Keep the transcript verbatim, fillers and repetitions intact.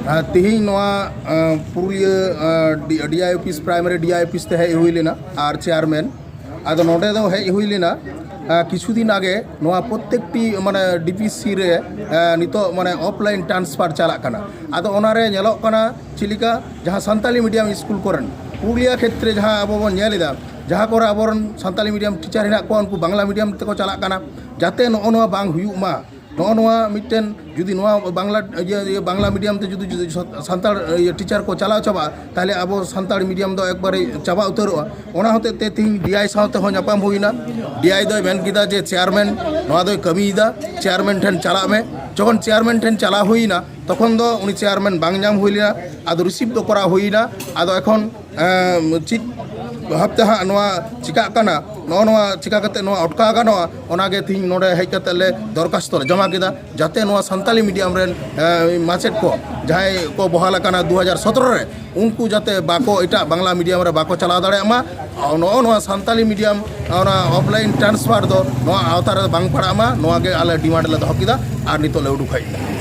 ᱟᱨ ᱛᱮᱦᱮᱧ ᱱᱚᱣᱟ ᱟᱸ, ᱯᱩᱨᱩᱞᱤᱭᱟᱹ ᱰᱤ ᱟᱭ ᱚᱯᱷᱤᱥ, ᱯᱨᱟᱭᱢᱟᱨᱤ ᱰᱤ ᱟᱭ ᱚᱯᱷᱤᱥ ᱛᱮ ᱦᱮᱡ ᱦᱩᱭ ᱞᱮᱱᱟ ᱟᱨ ᱪᱮᱭᱟᱨᱢᱮᱱ, ᱟᱫᱚ ᱱᱚᱰᱮ ᱫᱚ ᱦᱮᱡ ᱦᱩᱭ ᱞᱮᱱᱟ ᱟᱸ, ᱠᱤᱪᱷᱩ ᱫᱤᱱ ᱟᱜᱮ ᱱᱚᱣᱟ ᱯᱨᱚᱛᱛᱮᱠᱴᱤ ᱢᱟᱱᱮ ᱰᱤ ᱯᱤ ᱥᱤ ᱨᱮ ᱟᱸ, ᱱᱤᱛᱚᱜ ᱢᱟᱱᱮ ᱚᱯᱷᱞᱟᱭᱤᱱ ᱴᱨᱟᱱᱥᱯᱷᱟᱨ ᱪᱟᱞᱟᱜ ᱠᱟᱱᱟ᱾ ᱟᱫᱚ ᱚᱱᱟᱨᱮ ᱧᱮᱞᱚᱜ ᱠᱟᱱᱟ ᱪᱮᱫ ᱞᱮᱠᱟ ᱡᱟᱦᱟᱸ ᱥᱟᱱᱛᱟᱞᱤ ᱢᱤᱰᱤᱭᱟᱢ ᱥᱠᱩᱞ ᱠᱚᱨᱮᱱ ᱯᱩᱨᱩᱞᱤᱭᱟᱹ ᱠᱷᱮᱛᱨᱮ ᱡᱟᱦᱟᱸ ᱟᱵᱚ ᱵᱚᱱ ᱧᱮᱞ ᱮᱫᱟ, ᱡᱟᱦᱟᱸ ᱠᱚᱨᱮ ᱟᱵᱚᱨᱮᱱ ᱥᱟᱱᱛᱟᱞᱤ ᱢᱤᱰᱤᱭᱟᱢ ᱴᱤᱪᱟᱨ ᱦᱮᱱᱟᱜ ᱠᱚᱣᱟ, ᱩᱱᱠᱩ ᱵᱟᱝᱞᱟ ᱢᱤᱰᱤᱭᱟᱢ ᱛᱮᱠᱚ ᱪᱟᱞᱟᱜ ᱠᱟᱱᱟ᱾ ᱡᱟᱛᱮ ᱱᱚᱜᱼᱚ ᱱᱚᱣᱟ ᱵᱟᱝ ᱦᱩᱭᱩᱜ ᱢᱟ, ᱱᱚᱜᱼᱚ ᱱᱚᱣᱟ ᱢᱤᱫᱴᱮᱱ ᱡᱩᱫᱤ ᱱᱚᱣᱟ ᱵᱟᱝᱞᱟ ᱤᱭᱟᱹ ᱤᱭᱟᱹ ᱵᱟᱝᱞᱟ ᱢᱤᱰᱤᱭᱟᱢ ᱛᱮ ᱡᱩᱫᱤ ᱡᱩᱫᱤ ᱥᱟᱱᱛᱟᱲ ᱤᱭᱟᱹ ᱴᱤᱪᱟᱨ ᱠᱚ ᱪᱟᱞᱟᱣ ᱪᱟᱵᱟᱜᱼᱟ, ᱛᱟᱦᱚᱞᱮ ᱟᱵᱚ ᱥᱟᱱᱛᱟᱲ ᱢᱤᱰᱤᱭᱟᱢ ᱫᱚ ᱮᱠᱵᱟᱨᱮ ᱪᱟᱵᱟ ᱩᱛᱟᱹᱨᱚᱜᱼᱟ᱾ ᱚᱱᱟ ᱦᱚᱛᱮᱡ ᱛᱮ ᱛᱮᱦᱮᱧ ᱰᱤ ᱟᱭ ᱥᱟᱶ ᱛᱮᱦᱚᱸ ᱧᱟᱯᱟᱢ ᱦᱩᱭᱱᱟ᱾ ᱰᱤ ᱟᱭ ᱫᱚᱭ ᱢᱮᱱ ᱠᱮᱫᱟ ᱡᱮ, ᱪᱮᱭᱟᱨᱢᱮᱱ ᱱᱚᱣᱟ ᱫᱚᱭ ᱠᱟᱹᱢᱤᱭᱮᱫᱟ, ᱪᱮᱭᱟᱨᱢᱮᱱ ᱴᱷᱮᱱ ᱪᱟᱞᱟᱜ ᱢᱮ᱾ ᱡᱚᱠᱷᱚᱱ ᱪᱮᱭᱟᱨᱢᱮᱱ ᱴᱷᱮᱱ ᱪᱟᱞᱟᱣ ᱦᱩᱭᱱᱟ, ᱛᱚᱠᱷᱚᱱ ᱫᱚ ᱩᱱᱤ ᱪᱮᱭᱟᱨᱢᱮᱱ ᱵᱟᱝ ᱧᱟᱢ ᱦᱩᱭ ᱞᱮᱱᱟ᱾ ᱟᱫᱚ ᱨᱤᱥᱤᱵᱷ ᱫᱚ ᱠᱚᱨᱟᱣ ᱦᱩᱭᱱᱟ᱾ ᱟᱫᱚ ᱮᱠᱷᱚᱱ ᱮᱸ, ᱪᱮᱫ ᱵᱷᱟᱵᱽᱛᱮ ᱦᱟᱸᱜ ᱱᱚᱣᱟ ᱪᱤᱠᱟᱹᱜ ᱠᱟᱱᱟ, ᱱᱚᱜᱼᱚ ᱱᱚᱣᱟ ᱪᱤᱠᱟ ᱠᱟᱛᱮ ᱱᱚᱣᱟ ᱚᱴᱠᱟᱣ ᱜᱟᱱᱚᱜᱼᱟ, ᱚᱱᱟᱜᱮ ᱛᱮᱦᱮᱧ ᱱᱚᱰᱮ ᱦᱮᱡ ᱠᱟᱛᱮ ᱞᱮ ᱫᱚᱨᱠᱷᱟᱥᱛᱚ ᱞᱮ ᱡᱚᱢᱟ ᱠᱮᱫᱟ, ᱡᱟᱛᱮ ᱱᱚᱣᱟ ᱥᱟᱱᱛᱟᱞᱤ ᱢᱤᱰᱤᱭᱟᱢ ᱨᱮᱱ ᱮᱸ, ᱢᱟᱪᱮᱫ ᱠᱚ ᱡᱟᱦᱟᱸᱭ ᱠᱚ ᱵᱚᱦᱟᱞ ᱟᱠᱟᱱᱟ ᱫᱩ ᱦᱟᱡᱟᱨ ᱥᱚᱛᱨᱚ ᱨᱮ, ᱩᱱᱠᱩ ᱡᱟᱛᱮ ᱵᱟᱠᱚ, ᱮᱴᱟᱜ ᱵᱟᱝᱞᱟ ᱢᱤᱰᱤᱭᱟᱢ ᱨᱮ ᱵᱟᱠᱚ ᱪᱟᱞᱟᱣ ᱫᱟᱲᱮᱭᱟᱜ ᱢᱟ᱾ ᱟᱨ ᱱᱚᱜᱼᱚ ᱱᱚᱣᱟ ᱥᱟᱱᱛᱟᱞᱤ ᱢᱤᱰᱤᱭᱟᱢ ᱚᱱᱟ ᱚᱯᱷᱞᱟᱭᱤᱱ ᱴᱨᱟᱱᱥᱯᱷᱟᱨ ᱫᱚ ᱱᱚᱣᱟ ᱟᱣᱛᱟ ᱨᱮ ᱵᱟᱝ ᱯᱟᱲᱟᱜ ᱢᱟ, ᱱᱚᱣᱟ ᱜᱮ ᱟᱞᱮ ᱰᱤᱢᱟᱱᱰ ᱞᱮ ᱫᱚᱦᱚ ᱠᱮᱫᱟ ᱟᱨ ᱱᱤᱛᱚᱜ ᱞᱮ ᱩᱰᱩᱠ ᱦᱮᱡ ᱮᱱᱟ᱾